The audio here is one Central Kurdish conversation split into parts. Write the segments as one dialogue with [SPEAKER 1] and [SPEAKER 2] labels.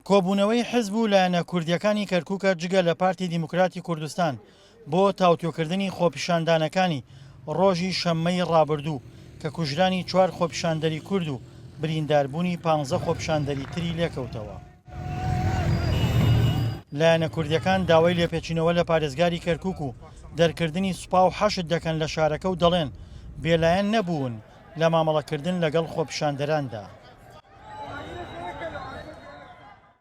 [SPEAKER 1] کۆبوونەوەی حزب و لایەنە کوردییەکانی کەرکوکە جگە لە پارتی دیموکراتی کوردستان بۆ تاوتوێکردنی خۆپیشاندانەکانی ڕۆژی شەممەی ڕابردوو کە کوژرانی چوار خۆپیشاندەری کورد و برینداربوونی پانزە خۆپیشاندەری تری لێکەوتەوە. لایەنە کوردییەکان داوای لێپێچینەوە لە پارێزگاری کەرکوک و دەرکردنی سوپا و حەشد دەکەن لە شارەکە و دەڵێن بێلایەن نەبوون لە مامەڵەکردن لەگەڵ خۆپیشاندەراندا.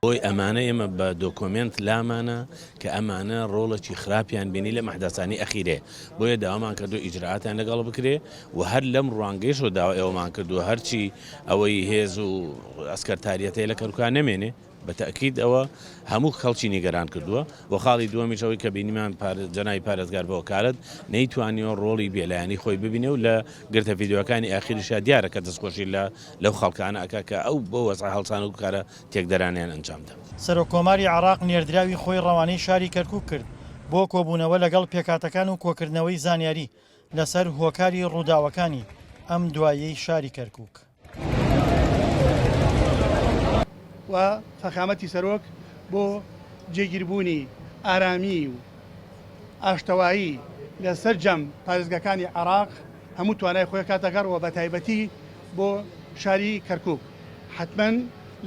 [SPEAKER 2] بۆی ئەمانە ئێمە بە دۆکۆمێنت لامانە کە ئەمانە ڕۆڵێکی خراپیان بینی لەم ئەحداسانی ئەخیرێ بۆیە داوامان کردووە ئیجرائاتیان لەگەڵ بکرێ و هەر لەم ڕوانگەیشەوە داوای ئەوەمان کردووە هەرچی ئەوەی هێز و ئەسکەرتاریەتەیە لە کەرکوکا نەمێنێ بە تەئکید ئەوە هەموو خەڵکی نیگەران کردووە و خاڵی دووەمیش ئەوەی کە بینیمان جەنابی پارێزگار بە وەکالەت نەیتوانیوە ڕۆڵی بێلایەنی خۆی ببینێ و لە گرتە ڤیدیۆکانی ئاخیریشا دیارە کە دەستخۆشی لە لەو خەڵکانە ئەکا کە ئەو بۆ وەزعە هەڵسان و کارە تێکدەرانەیان ئەنجام دا.
[SPEAKER 1] سەرۆک کۆماری عێراق نێردراوی خۆی ڕەوانەی شاری کەرکوک کرد بۆ کۆبوونەوە لەگەڵ پێکهاتەکان و کۆکردنەوەی زانیاری لەسەر هۆکاری ڕووداوەکانی ئەم دواییەی شاری کەرکوک.
[SPEAKER 3] و فەخامەتی سەرۆک بۆ جێگیربوونی ئارامی و ئاشتەوایی لە سەرجەم پارێزگاکانی عێراق هەموو توانای خۆی ئەکاتە گەڕ و بەتایبەتی بۆ شاری کەرکوک حەتمەن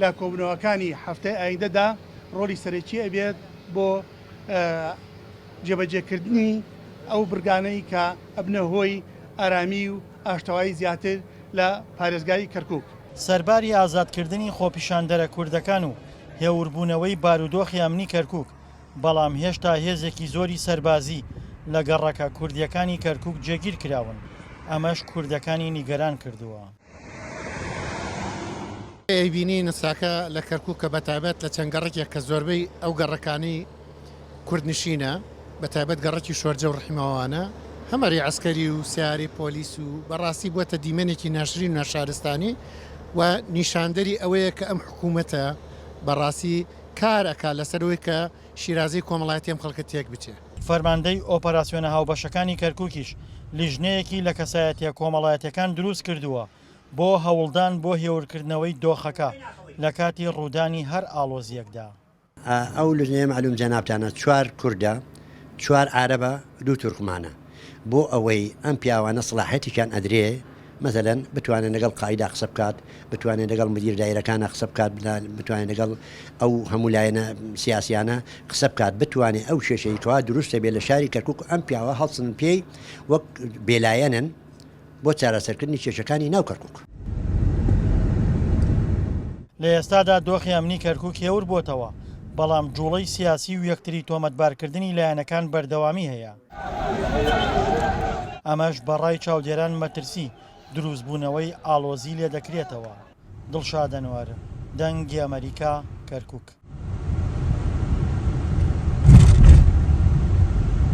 [SPEAKER 3] لە کۆبوونەوەکانی هەفتەی ئایندەدا ڕۆڵی سەرەکی ئەبێت بۆ جێبەجێکردنی ئەو بڕگانەی کە ئەبنە هۆی ئارامی و ئاشتەوایی زیاتر لە پارێزگای کەرکوک.
[SPEAKER 1] سەرباری ئازادکردنی خۆپیشاندەرە کوردەکان و هێوربوونەوەی بارودۆخی ئەمنی کەرکوک، بەڵام هێشتا هێزێکی زۆری سەربازی لە گەڕەکە کوردییەکانی کەرکوک جێگیر کراون، ئەمەش کوردەکانی نیگەران کردووە.
[SPEAKER 4] ئەیبینین ئێستاکە لە کەرکوک کە بەتایبەت لە چەند گەڕەکێک کە زۆربەی ئەو گەڕەکانەی کوردنشینە بەتایبەت گەڕەکی شۆرجە و ڕحیماوانە هەمەری عەسکەری و سەیارەی پۆلیس و بەڕاستی بووەتە دیمەنێکی ناشرین و ناشارستانی و نیشاندەری ئەوەیە کە ئەم حکوومەتە بەڕاستی کار ئەکات لەسەر ئەوەی کە شیرازەی کۆمەڵایەتی ئەم خەڵکە تێک بچێ.
[SPEAKER 1] فەرماندەی ئۆپەراسیۆنە هاوبەشەکانی کەرکوکیش لیژنەیەکی لە کەسایەتیە کۆمەڵایەتیەکان دروست کردووە بۆ هەوڵدان بۆ هێورکردنەوەی دۆخەکە لە کاتی ڕوودانی هەر ئاڵۆزییەکدا.
[SPEAKER 5] ئەو لجنەیە مەعلوم جەنابتانە چوار کوردە چوار عارەبە دوو تورکمانە بۆ ئەوەی ئەم پیاوانە سڵاحەتیکیان ئەدرێ مەسەلەن بتوانێت لەگەڵ قائیدا قسە بکات بتوانێت لەگەڵ مدیر دایرەکانە قسە بکات بتوانێت لەگەڵ ئەو هەموو لایەنە سیاسیانە قسە بکات بتوانێت ئەو کێشەی کەوا دروستە بێ لە شاری کەرکک ئەم پیاوە هەڵسن پێی وەک بێلایەنن بۆ چارەسەرکردنی کێشەکانی ناو کەرکوک.
[SPEAKER 1] لە ئێستادا دۆخی ئەمنی کەرکوک هێور بۆتەوە، بەڵام جوڵەی سیاسی و یەکتری تۆمەتبارکردنی لایەنەکان بەردەوامی هەیە. ئەمەش بە ڕای چاودێران مەترسی دروستبوونەوەی ئاڵۆزی لێدەکرێتەوە. دڵشاد ئەنوەر، دەنگی ئەمەریکا، کەرکوک.